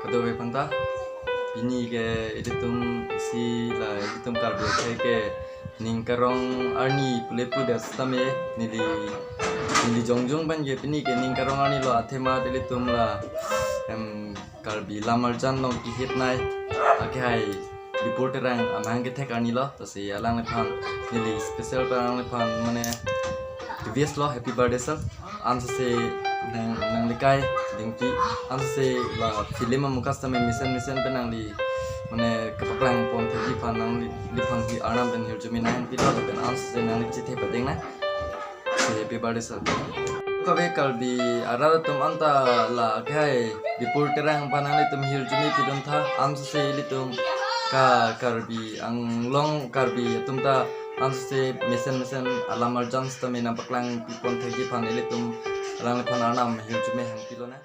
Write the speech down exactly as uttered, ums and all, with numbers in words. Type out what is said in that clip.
Dove panta, pini ke ilitum si la ilitum Karbi akhei ke ning karong arni pule pudet sitame neli neli jongjong pen ke pini ke ning karong arni lo athema ilitum la em Karbi lam arjan along kihit nai akhei Bipul Terang amahang kethek arni lo, lasi alangliphan neli special pen alangliphan mane wish lo happy birthday sir. Ansose nang nang lekai dingpi ansose la film amukas tame mesen mesen pen nangli mane kepaklang pon thekji aphan nangliphan hi arnam pen hirjume nangpilo lapen ansose nangli chethe pading na. Si happy birthday sir. Kave Karbi arat atum anta la akhei Bipul Terang aphan nanglitum hirjume pidun tha ansose ilitum ka Karbi Anglong Karbi atum ta ansose mesen mesen alam arjan sitame nangpaklang pipon thekji aphan ilitum alangliphan arnam hirjume hangpilo na.